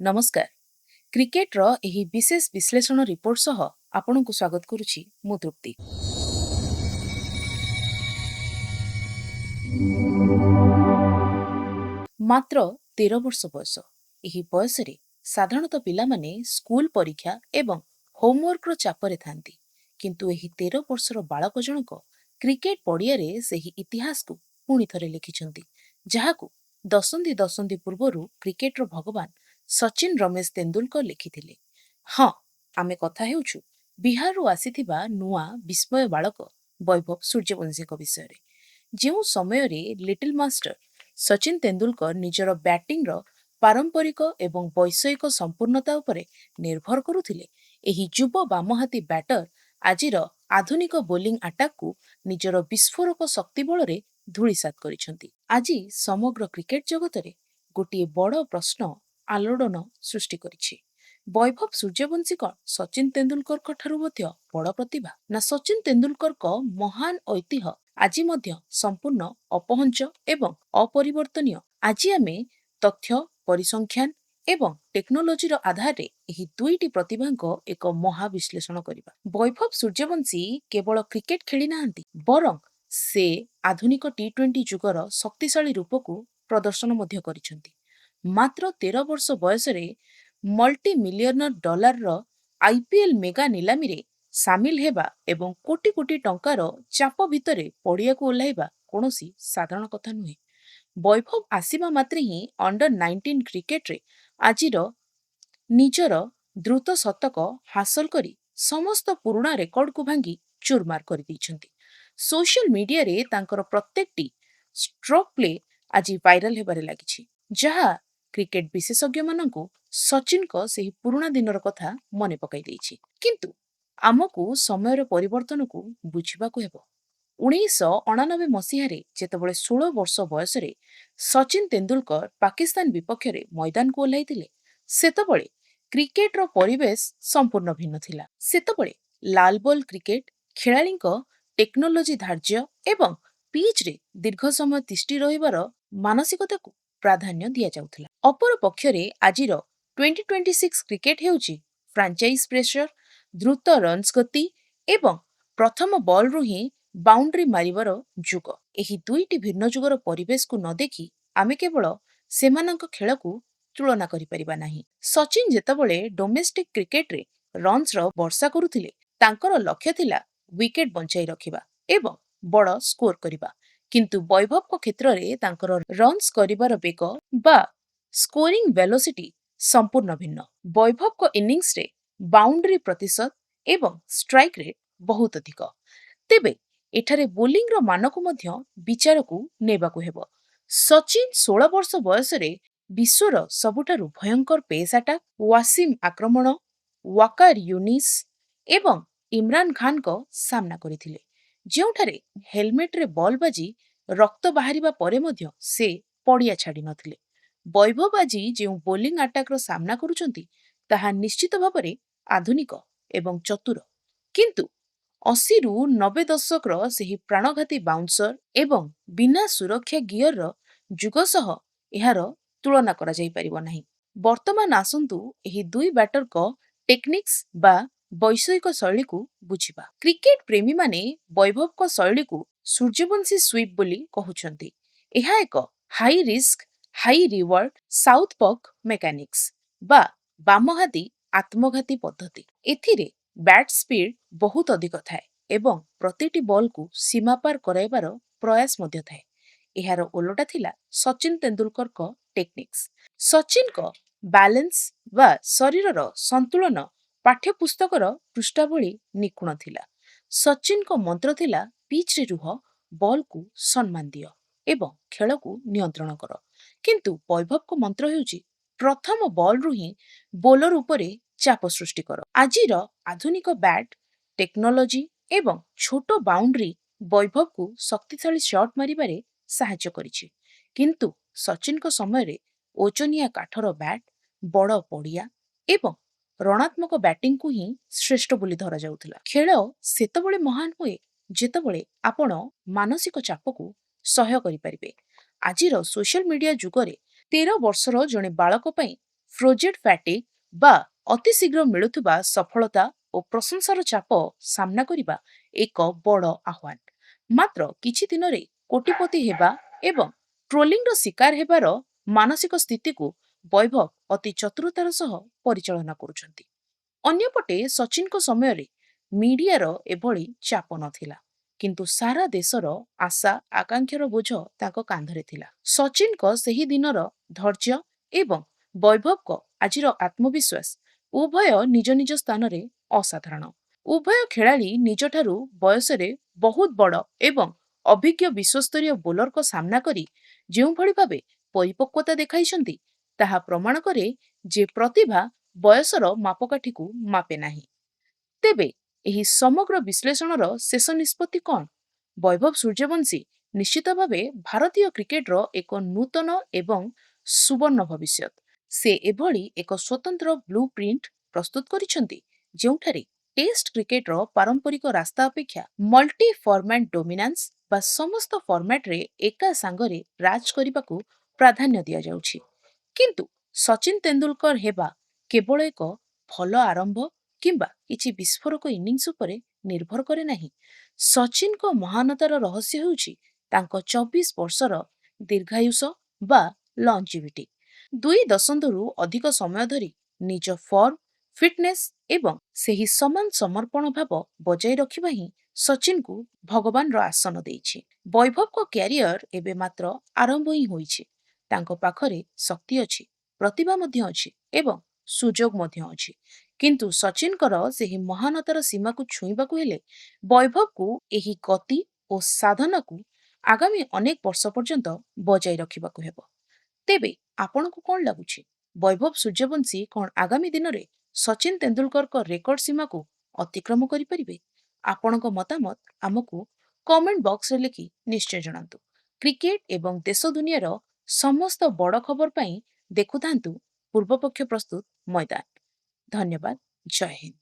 ନମସ୍କାର। କ୍ରିକେଟର ଏହି ବିଶେଷ ବିଶ୍ଳେଷଣ ରିପୋର୍ଟ ସହ ଆପଣଙ୍କୁ ସ୍ୱାଗତ କରୁଛି ମୁଁ ତୃପ୍ତି। ମାତ୍ର 13 ବର୍ଷ ବୟସ। ଏହି ବୟସରେ ସାଧାରଣତଃ ପିଲାମାନେ ସ୍କୁଲ ପରୀକ୍ଷା ଏବଂ ହୋମୱାର୍କର ଚାପରେ ଥାନ୍ତି। କିନ୍ତୁ ଏହି 13 ବର୍ଷର ବାଳକ ଜଣକ କ୍ରିକେଟ ପଡ଼ିଆରେ ସେହି ଇତିହାସକୁ ପୁଣି ଥରେ ଲେଖିଛନ୍ତି, ଯାହାକୁ ଦଶନ୍ଧି ଦଶନ୍ଧି ପୂର୍ବରୁ କ୍ରିକେଟର ଭଗବାନ ସଚିନ ରମେଶ ତେନ୍ଦୁଲକର ଲେଖିଥିଲେ। ହଁ, ଆମେ କଥା ହେଉଛୁ ବିହାରରୁ ଆସିଥିବା ନୂଆ ବିସ୍ମୟ ବାଳକ ବୈଭବ ସୂର୍ଯ୍ୟବଂଶୀଙ୍କ ବିଷୟରେ। ଯେଉଁ ସମୟରେ ଲିଟିଲ ମାଷ୍ଟର ସଚିନ ତେନ୍ଦୁଲକର ନିଜର ବ୍ୟାଟିଂର ପାରମ୍ପରିକ ଏବଂ ବୈଷୟିକ ସମ୍ପୂର୍ଣ୍ଣତା ଉପରେ ନିର୍ଭର କରୁଥିଲେ, ଏହି ଯୁବ ବାମହାତୀ ବ୍ୟାଟର ଆଜିର ଆଧୁନିକ ବୋଲିଂ ଆଟାକକୁ ନିଜର ବିସ୍ଫୋରକ ଶକ୍ତି ବଳରେ ଧୂଳିସାତ କରିଛନ୍ତି। ଆଜି ସମଗ୍ର କ୍ରିକେଟ ଜଗତରେ ଗୋଟିଏ ବଡ଼ ପ୍ରଶ୍ନ ଆଲୋଡ଼ନ ସୃଷ୍ଟି କରିଛି। ବୈଭବ ସୂର୍ଯ୍ୟବଂଶୀ କଣ ସଚିନ ତେନ୍ଦୁଲକରଙ୍କ ଠାରୁ ମଧ୍ୟ ବଡ଼ ପ୍ରତିଭା, ନା ସଚିନ ତେନ୍ଦୁଲକରଙ୍କ ମହାନ ଐତିହ୍ୟ ଆଜି ମଧ୍ୟ ସମ୍ପୂର୍ଣ୍ଣ ଅପହଞ୍ଚ ଏବଂ ଅପରିବର୍ତ୍ତନୀୟ? ଆଜି ଆମେ ତଥ୍ୟ, ପରିସଂଖ୍ୟାନ ଏବଂ ଟେକ୍ନୋଲୋଜିର ଆଧାରରେ ଏହି ଦୁଇଟି ପ୍ରତିଭାଙ୍କ ଏକ ମହା ବିଶ୍ଳେଷଣ କରିବା। ବୈଭବ ସୂର୍ଯ୍ୟବଂଶୀ କେବଳ କ୍ରିକେଟ ଖେଳି ନାହାନ୍ତି, ବରଂ ସେ ଆଧୁନିକ ଟି-20 ଯୁଗର ଶକ୍ତିଶାଳୀ ରୂପକୁ ପ୍ରଦର୍ଶନ ମଧ୍ୟ କରିଛନ୍ତି। ମାତ୍ର 13 ବର୍ଷ ବୟସରେ ମଲ୍ଟି ମିଲିୟନ ଡଲାରର ଆଇପିଏଲ୍ ମେଗା ନିଲାମୀରେ ସାମିଲ ହେବା ଏବଂ କୋଟି କୋଟି ଟଙ୍କାର ଚାପ ଭିତରେ ପଡ଼ିଆକୁ ଓହ୍ଲାଇବା କୌଣସି ସାଧାରଣ କଥା ନୁହେଁ। ବୈଭବ ଆସିବା ମାତ୍ରେ ହିଁ ଅଣ୍ଡର 19 କ୍ରିକେଟରେ ଆଜିର ନିଜର ଦ୍ରୁତ ଶତକ ହାସଲ କରି ସମସ୍ତ ପୁରୁଣା ରେକର୍ଡକୁ ଭାଙ୍ଗି ଚୁରମାର କରିଦେଇଛନ୍ତି। ସୋସିଆଲ ମିଡିଆରେ ତାଙ୍କର ପ୍ରତ୍ୟେକଟି ଷ୍ଟ୍ରୋକ୍ ପ୍ଲେ ଆଜି ଭାଇରାଲ ହେବାରେ ଲାଗିଛି, ଯାହା କ୍ରିକେଟ ବିଶେଷଜ୍ଞମାନଙ୍କୁ ସଚିନଙ୍କ ସେହି ପୁରୁଣା ଦିନର କଥା ମନେ ପକାଇ ଦେଇଛି। କିନ୍ତୁ ଆମକୁ ସମୟର ପରିବର୍ତ୍ତନକୁ ବୁଝିବାକୁ ହେବ। 1989 ମସିହାରେ ଯେତେବେଳେ 16 ବର୍ଷ ବୟସରେ ସଚିନ ତେନ୍ଦୁଲକର ପାକିସ୍ତାନ ବିପକ୍ଷରେ ମଇଦାନକୁ ଓହ୍ଲାଇଥିଲେ, ସେତେବେଳେ କ୍ରିକେଟର ପରିବେଶ ସମ୍ପୂର୍ଣ୍ଣ ଭିନ୍ନ ଥିଲା। ସେତେବେଳେ ଲାଲ ବଲ୍ କ୍ରିକେଟ, ଖେଳାଳିଙ୍କ ଟେକ୍ନୋଲୋଜି ଧାର୍ଯ୍ୟ ଏବଂ ପିଚ୍ରେ ଦୀର୍ଘ ସମୟ ତିଷ୍ଠି ରହିବାର ମାନସିକତାକୁ ପ୍ରାଧାନ୍ୟ ଦିଆଯାଉଥିଲା। ଅପରପକ୍ଷରେ ଆଜିର 2026 କ୍ରିକେଟ ହେଉଛି ଫ୍ରାଞ୍ଚାଇଜ୍ ପ୍ରେସର, ଦ୍ରୁତ ରନ୍ସ ଗତି ଏବଂ ପ୍ରଥମ ବଲ୍ରୁ ହିଁ ବାଉଣ୍ଡ୍ରି ମାରିବାର ଯୁଗ। ଏହି ଦୁଇଟି ଭିନ୍ନ ଯୁଗର ପରିବେଶକୁ ନ ଦେଖି ଆମେ କେବଳ ସେମାନଙ୍କ ଖେଳକୁ ତୁଳନା କରିପାରିବା ନାହିଁ। ସଚିନ ଯେତେବେଳେ ଡୋମେଷ୍ଟିକ କ୍ରିକେଟରେ ରନ୍ସର ବର୍ଷା କରୁଥିଲେ, ତାଙ୍କର ଲକ୍ଷ୍ୟ ଥିଲା ୱିକେଟ ବଞ୍ଚାଇ ରଖିବା ଏବଂ ବଡ଼ ସ୍କୋର କରିବା। କିନ୍ତୁ ବୈଭବଙ୍କ କ୍ଷେତ୍ରରେ ତାଙ୍କର ରନ୍ସ କରିବାର ବେଗ ବା ସ୍କୋରିଂ ଭେଲୋସିଟି ସମ୍ପୂର୍ଣ୍ଣ ଭିନ୍ନ। ବୈଭବଙ୍କ ଇନିଂସରେ ବାଉଣ୍ଡ୍ରି ପ୍ରତିଶତ ଏବଂ ଷ୍ଟ୍ରାଇକ୍ ରେଟ୍ ବହୁତ ଅଧିକ। ତେବେ ଏଠାରେ ବୋଲିଂର ମାନକୁ ମଧ୍ୟ ବିଚାରକୁ ନେବାକୁ ହେବ। ସଚିନ 16 ବର୍ଷ ବୟସରେ ବିଶ୍ୱର ସବୁଠାରୁ ଭୟଙ୍କର ପେସ୍ ଆଟାକ୍, ୱାସିମ ଆକ୍ରମଣ, ୱାକାର ୟୁନିସ୍ ଏବଂ ଇମ୍ରାନ ଖାନଙ୍କ ସାମ୍ନା କରିଥିଲେ, ଯେଉଁଠାରେ ହେଲମେଟରେ ବଲ୍ ବାଜି ରକ୍ତ ବାହାରିବା ପରେ ମଧ୍ୟ ସେ ପଡ଼ିଆ ଛାଡ଼ି ନଥିଲେ। ବୈଭବ ଆଜି ଯେଉଁ ବୋଲିଂ ଆଟାକର ସାମ୍ନା କରୁଛନ୍ତି, ତାହା ନିଶ୍ଚିତ ଭାବରେ ଆଧୁନିକ ଏବଂ ଚତୁର। କିନ୍ତୁ 80ରୁ 90 ଦଶକର ସେହି ପ୍ରାଣଘାତୀ ବାଉନ୍ସର ଏବଂ ବିନା ସୁରକ୍ଷା ଗିୟରର ଯୁଗ ସହ ଏହାର ତୁଳନା କରାଯାଇପାରିବ ନାହିଁ। ବର୍ତ୍ତମାନ ଆସନ୍ତୁ ଏହି ଦୁଇ ବ୍ୟାଟରଙ୍କ ଟେକ୍ନିକ୍ସ ବା ବୈଷୟିକ ଶୈଳୀକୁ ବୁଝିବା। କ୍ରିକେଟ ପ୍ରେମୀମାନେ ବୈଭବଙ୍କ ଶୈଳୀକୁ ସୂର୍ଯ୍ୟବଂଶୀ ସ୍ୱିପ୍ ବୋଲି କହୁଛନ୍ତି। ଏହା ଏକ high risk, high reward southpaw mechanics ବା ବାମହାତୀ ଆତ୍ମଘାତୀ ପଦ୍ଧତି। ଏଥିରେ ବ୍ୟାଟ୍ ସ୍ପିଡ୍ ବହୁତ ଅଧିକ ଥାଏ ଏବଂ ପ୍ରତିଟି ବଲ୍କୁ ସୀମାପାର କରାଇବାର ପ୍ରୟାସ ମଧ୍ୟ ଥାଏ। ଏହାର ଓଲଟା ଥିଲା ସଚିନ ତେନ୍ଦୁଲକରଙ୍କ ଟେକ୍ନିକ୍ସ। ସଚିନଙ୍କ ବାଲାନ୍ସ ବା ଶରୀରର ସନ୍ତୁଳନ ପାଠ୍ୟପୁସ୍ତକର ପୃଷ୍ଠା ଭଳି ନିଖୁଣ ଥିଲା। ସଚିନଙ୍କ ମନ୍ତ୍ର ଥିଲା, ପିଚ୍ରେ ରୁହ, ବଲ୍କୁ ସମ୍ମାନ ଦିଅ ଏବଂ ଖେଳକୁ ନିୟନ୍ତ୍ରଣ କର। କିନ୍ତୁ ବୈଭବଙ୍କ ମନ୍ତ୍ର ହେଉଛି, ପ୍ରଥମ ବଲ୍ରୁ ହିଁ ବୋଲର ଉପରେ ଚାପ ସୃଷ୍ଟି କର। ଆଜିର ଆଧୁନିକ ବ୍ୟାଟ୍ ଟେକ୍ନୋଲୋଜି ଏବଂ ଛୋଟ ବାଉଣ୍ଡ୍ରି ବୈଭବକୁ ଶକ୍ତିଶାଳୀ ସଟ୍ ମାରିବାରେ ସାହାଯ୍ୟ କରିଛି। କିନ୍ତୁ ସଚିନଙ୍କ ସମୟରେ ଓଜନିଆ କାଠର ବ୍ୟାଟ୍, ବଡ଼ ପଡ଼ିଆ ଏବଂ ରଣାତ୍ମକ ବ୍ୟାଟିଂକୁ ହିଁ ଶ୍ରେଷ୍ଠ ବୋଲି ଧରାଯାଉଥିଲା। ଖେଳ ସେତେବେଳେ ମହାନ ହୁଏ, ଯେତେବେଳେ ଆପଣ ମାନସିକ ଚାପକୁ ସହ୍ୟ କରିପାରିବେ। ଆଜିର ସୋସିଆଲ ମିଡିଆ ଯୁଗରେ 13 ବର୍ଷର ଜଣେ ବାଳକ ପାଇଁ ପ୍ରୋଜେକ୍ଟ ଫ୍ୟାଟିଗ୍ ବା ଅତିଶୀଘ୍ର ମିଳୁଥିବା ସଫଳତା ଓ ପ୍ରଶଂସାର ଚାପ ସାମ୍ନା କରିବା ଏକ ବଡ଼ ଆହ୍ୱାନ। ମାତ୍ର କିଛି ଦିନରେ କୋଟିପତି ହେବା ଏବଂ ଟ୍ରୋଲିଂର ଶିକାର ହେବାର ମାନସିକ ସ୍ଥିତିକୁ ବୈଭବ ଅତି ଚତୁରତାର ସହ ପରିଚାଳନା କରୁଛନ୍ତି। ଅନ୍ୟପଟେ ସଚିନଙ୍କ ସମୟରେ ମିଡିଆର ଏଭଳି ଚାପ ନଥିଲା। କିନ୍ତୁ ସାରା ଦେଶର ଆଶା ଆକାଂକ୍ଷାର ବୋଝ ତାଙ୍କ କାନ୍ଧରେ ଥିଲା। ସଚିନଙ୍କ ସେହି ଦିନର ଧୈର୍ଯ୍ୟ ଏବଂ ବୈଭବଙ୍କ ଆଜିର ଆତ୍ମବିଶ୍ୱାସ ଉଭୟ ନିଜ ନିଜ ସ୍ଥାନରେ ଅସାଧାରଣ। ଉଭୟ ଖେଳାଳି ନିଜଠାରୁ ବୟସରେ ବହୁତ ବଡ଼ ଏବଂ ଅଭିଜ୍ଞ ବିଶ୍ୱସ୍ତରୀୟ ବୋଲରଙ୍କ ସାମ୍ନା କରି ଯେଉଁଭଳି ଭାବେ ପରିପକ୍ୱତା ଦେଖାଇଛନ୍ତି, ତାହା ପ୍ରମାଣ କରେ ଯେ ପ୍ରତିଭା ବୟସର ମାପକାଠିକୁ ମାପେ ନାହିଁ। ତେବେ ଏହି ସମଗ୍ର ବିଶ୍ଳେଷଣର ଶେଷ ନିଷ୍ପତ୍ତି କ'ଣ? ବୈଭବ ସୂର୍ଯ୍ୟବଂଶୀ ନିଶ୍ଚିତ ଭାବେ ଭାରତୀୟ କ୍ରିକେଟର ଏକ ନୂତନ ଏବଂ ସୁବର୍ଣ୍ଣ ଭବିଷ୍ୟତ। ସେ ଏଭଳି ଏକ ସ୍ୱତନ୍ତ୍ର ବ୍ଲୁ ପ୍ରିଣ୍ଟ ପ୍ରସ୍ତୁତ କରିଛନ୍ତି, ଯେଉଁଠାରେ ଟେଷ୍ଟ କ୍ରିକେଟର ପାରମ୍ପରିକ ରାସ୍ତା ଅପେକ୍ଷା ମଲ୍ଟି ଫର୍ମାଟ ଡୋମିନାନ୍ସ ବା ସମସ୍ତ ଫର୍ମାଟରେ ଏକା ସାଙ୍ଗରେ ରାଜ କରିବାକୁ ପ୍ରାଧାନ୍ୟ ଦିଆଯାଉଛି। କିନ୍ତୁ ସଚିନ ତେନ୍ଦୁଲକର ହେବା କେବଳ ଏକ ଭଲ ଆରମ୍ଭ କିମ୍ବା କିଛି ବିସ୍ଫୋରକ ଇନିଂସ ଉପରେ ନିର୍ଭର କରେ ନାହିଁ। ସଚିନଙ୍କ ମହାନତାର ରହସ୍ୟ ହେଉଛି ତାଙ୍କ 24 ବର୍ଷର ଦୀର୍ଘାୟୁଷ ବା ଲଞ୍ଜିଭିଟି। 2 ଦଶନ୍ଧିରୁ ଅଧିକ ସମୟ ଧରି ନିଜ ଫର୍ମ, ଫିଟନେସ୍ ଏବଂ ସେହି ସମାନ ସମର୍ପଣ ଭାବ ବଜାୟ ରଖିବା ହିଁ ସଚିନଙ୍କୁ ଭଗବାନର ଆସନ ଦେଇଛି। ବୈଭବଙ୍କ କ୍ୟାରିୟର ଏବେ ମାତ୍ର ଆରମ୍ଭ ହିଁ ହୋଇଛି। ତାଙ୍କ ପାଖରେ ଶକ୍ତି ଅଛି, ପ୍ରତିଭା ମଧ୍ୟ ଅଛି ଏବଂ ସୁଯୋଗ ମଧ୍ୟ ଅଛି। କିନ୍ତୁ ସଚିନଙ୍କର ସେହି ମହାନତାର ସୀମାକୁ ଛୁଇଁବାକୁ ହେଲେ ବୈଭବକୁ ଏହି ଗତି ଓ ସାଧନାକୁ ଆଗାମୀ ଅନେକ ବର୍ଷ ପର୍ଯ୍ୟନ୍ତ ବଜାୟ ରଖିବାକୁ ହେବ। ତେବେ ଆପଣଙ୍କୁ କ'ଣ ଲାଗୁଛି, ବୈଭବ ସୂର୍ଯ୍ୟବଂଶୀ କ'ଣ ଆଗାମୀ ଦିନରେ ସଚିନ ତେନ୍ଦୁଲକରଙ୍କ ରେକର୍ଡ ସୀମାକୁ ଅତିକ୍ରମ କରିପାରିବେ? ଆପଣଙ୍କ ମତାମତ ଆମକୁ କମେଣ୍ଟ ବକ୍ସରେ ଲେଖି ନିଶ୍ଚୟ ଜଣାନ୍ତୁ। କ୍ରିକେଟ ଏବଂ ଦେଶ ଦୁନିଆର ସମସ୍ତ ବଡ଼ ଖବର ପାଇଁ ଦେଖୁଥାନ୍ତୁ ପୂର୍ବପକ୍ଷ ପ୍ରସ୍ତୁତ ମଇଦାନ। ଧନ୍ୟବାଦ, ଜୟ ହିନ୍ଦ।